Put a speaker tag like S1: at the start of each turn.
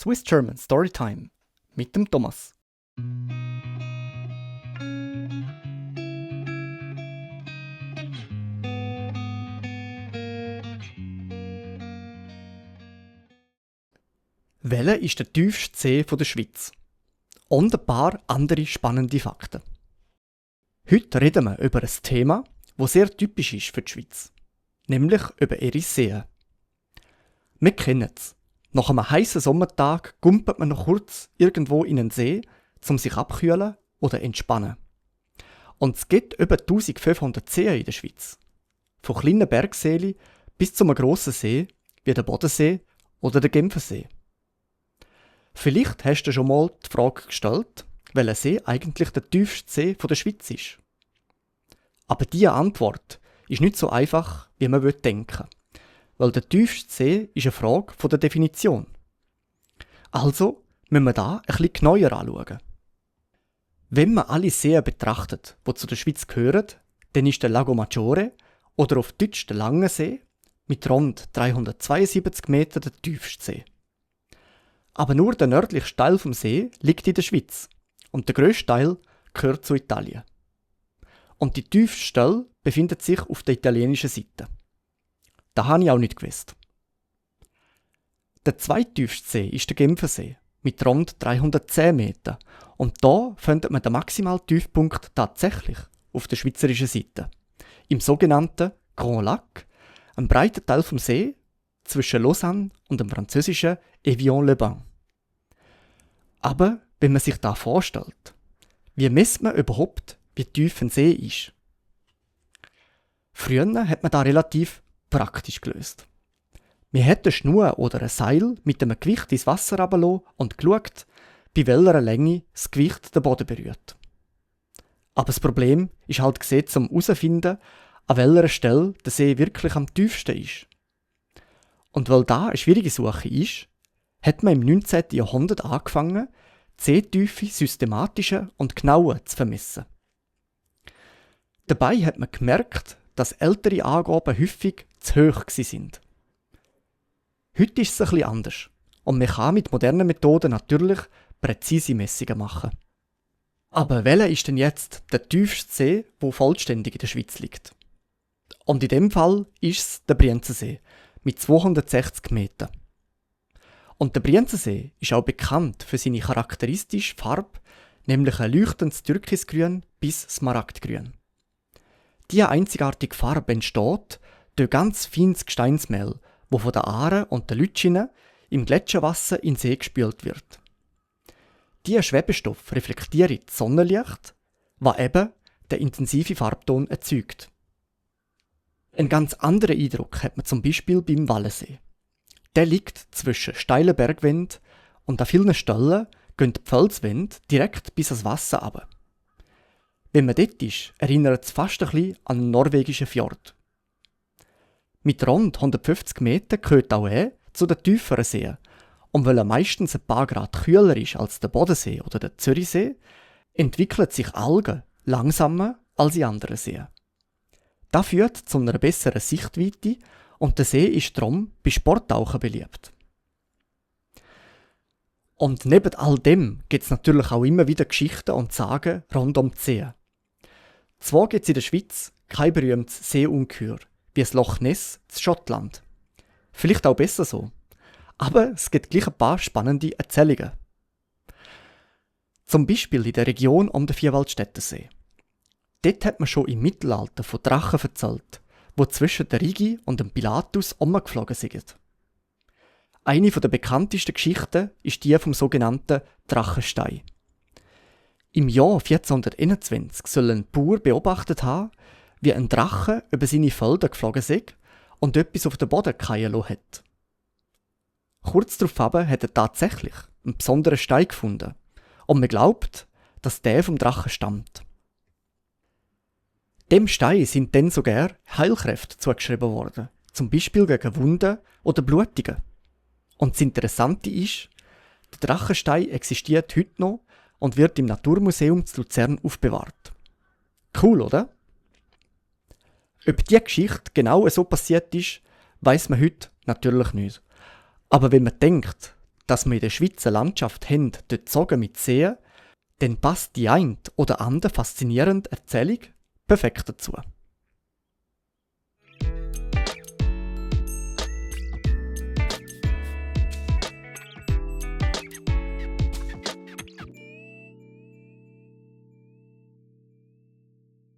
S1: Swiss German Storytime mit dem Thomas. Welcher ist der tiefste See der Schweiz? Und ein paar andere spannende Fakten. Heute reden wir über ein Thema, das sehr typisch ist für die Schweiz, nämlich über ihre Seen. Wir kennen es. Nach einem heißen Sommertag gumpelt man noch kurz irgendwo in einen See, um sich abkühlen oder entspannen. Und es gibt über 1500 Seen in der Schweiz. Von kleinen Bergseen bis zu einem grossen See, wie der Bodensee oder der Genfersee. Vielleicht hast du schon mal die Frage gestellt, welcher See eigentlich der tiefste See der Schweiz ist. Aber diese Antwort ist nicht so einfach, wie man denken würde. Weil der tiefste See ist eine Frage von der Definition. Also müssen wir da ein bisschen genauer anschauen. Wenn man alle Seen betrachtet, die zu der Schweiz gehören, dann ist der Lago Maggiore oder auf Deutsch der Lange See mit rund 372 Metern der tiefste See. Aber nur der nördlichste Teil vom See liegt in der Schweiz und der grösste Teil gehört zu Italien. Und die tiefste Stelle befindet sich auf der italienischen Seite. Das habe ich auch nicht gewusst. Der zweitiefste See ist der Genfersee mit rund 310 Metern und da findet man den maximalen Tiefpunkt tatsächlich auf der schweizerischen Seite, im sogenannten Grand Lac, einem breiten Teil vom See zwischen Lausanne und dem französischen Evian-les-Bains. Aber wenn man sich das vorstellt, wie misst man überhaupt, wie tief ein See ist? Früher hat man da relativ praktisch gelöst. Wir hätten eine Schnur oder ein Seil mit einem Gewicht ins Wasser runtergelassen und geschaut, bei welcher Länge das Gewicht den Boden berührt. Aber das Problem ist halt zum herauszufinden, an welcher Stelle der See wirklich am tiefsten ist. Und weil da eine schwierige Suche ist, hat man im 19. Jahrhundert angefangen, die Seetiefe systematischer und genauer zu vermessen. Dabei hat man gemerkt, dass ältere Angaben häufig zu hoch sind. Heute ist es ein bisschen anders und man kann mit modernen Methoden natürlich präzise Messungen machen. Aber welcher ist denn jetzt der tiefste See, der vollständig in der Schweiz liegt? Und in dem Fall ist es der Brienzensee mit 260 Metern. Und der Brienzensee ist auch bekannt für seine charakteristische Farbe, nämlich ein leuchtendes Türkisgrün bis Smaragdgrün. Diese einzigartige Farbe entsteht durch ganz feines Gesteinsmehl, das von den Aaren und den Lütschinen im Gletscherwasser in den See gespült wird. Dieser Schwebestoff reflektiert das Sonnenlicht, was eben den intensiven Farbton erzeugt. Einen ganz anderen Eindruck hat man zum Beispiel beim Wallensee. Der liegt zwischen steilen Bergwänden und an vielen Stellen gehen die Felswände direkt bis ans Wasser runter. Wenn man dort ist, erinnert es fast ein bisschen an einen norwegischen Fjord. Mit rund 150 Metern gehört auch er zu den tieferen Seen. Und weil er meistens ein paar Grad kühler ist als der Bodensee oder der Zürichsee, entwickeln sich Algen langsamer als in anderen Seen. Das führt zu einer besseren Sichtweite und der See ist darum bei Sporttauchen beliebt. Und neben all dem gibt es natürlich auch immer wieder Geschichten und Sagen rund um die Seen. Zwar gibt es in der Schweiz kein berühmtes Seeungeheuer, wie das Loch Ness in Schottland. Vielleicht auch besser so. Aber es gibt gleich ein paar spannende Erzählungen. Zum Beispiel in der Region um den Vierwaldstättersee. Dort hat man schon im Mittelalter von Drachen erzählt, die zwischen der Rigi und dem Pilatus umgeflogen sind. Eine der bekanntesten Geschichten ist die vom sogenannten Drachenstein. Im Jahr 1421 soll ein Bauer beobachtet haben, wie ein Drache über seine Felder geflogen ist und etwas auf den Boden fallen lassen hat. Kurz darauf hat er tatsächlich einen besonderen Stein gefunden und man glaubt, dass der vom Drachen stammt. Dem Stein sind dann sogar Heilkräfte zugeschrieben worden, zum Beispiel gegen Wunden oder Blutungen. Und das Interessante ist, der Drachenstein existiert heute noch und wird im Naturmuseum zu Luzern aufbewahrt. Cool, oder? Ob diese Geschichte genau so passiert ist, weiss man heute natürlich nicht. Aber wenn man denkt, dass wir in der Schweiz eine Landschaft haben, durchzogen mit Seen, dann passt die eine oder andere faszinierende Erzählung perfekt dazu.